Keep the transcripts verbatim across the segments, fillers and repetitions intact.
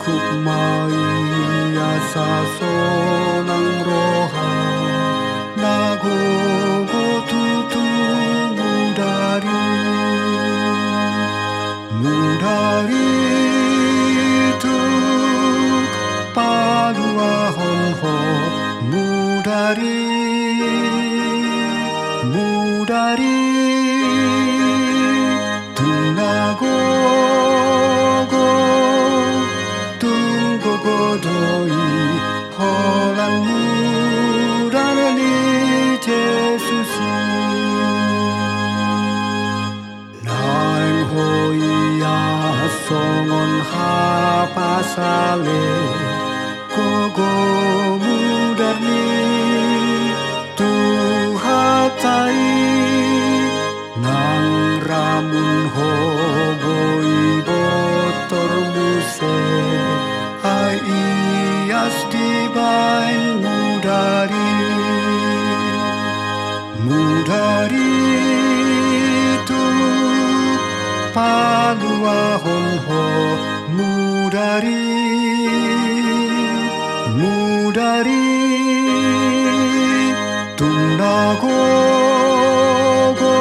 Tuk ma i asa sonang roha na gogo tutu mudar i. Mudar i tuk paluahon ho mudar i. Mudar i tung na gogo tung gogo do i holan mudar ni Jesus i. Naeng ho ia songon hapasale gogo mudar ni Tuhanta i. Nang ramun ho boi botor muse ai ias dibaen mudar i. Mudar i tuk paluahon ho mudar i. Mudar i tung na gogo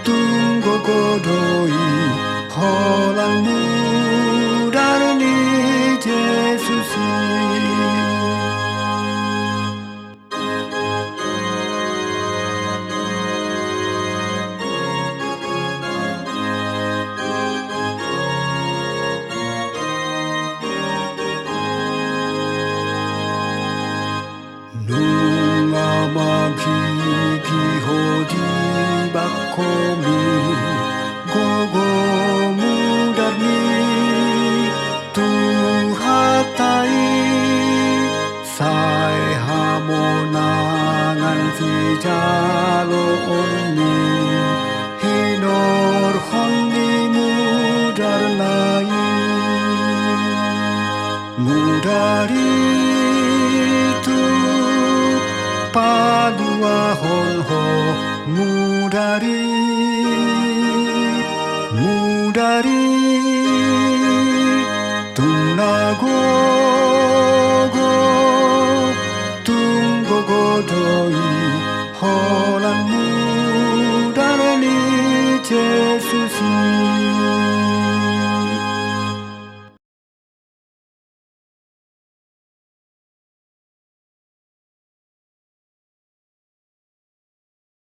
tung gogo do i holan mudar ni Jesus i. Nunga manghigi ho di bakkomi gogo mudar ni Tuhanta i. Sai hamonangan sijaloonmi hinorhon ni mudarna i. Mudar i tuk paluahon ho mudar i. Mudar i tung na gogo tung gogo do i holan mudar ni Jesus i.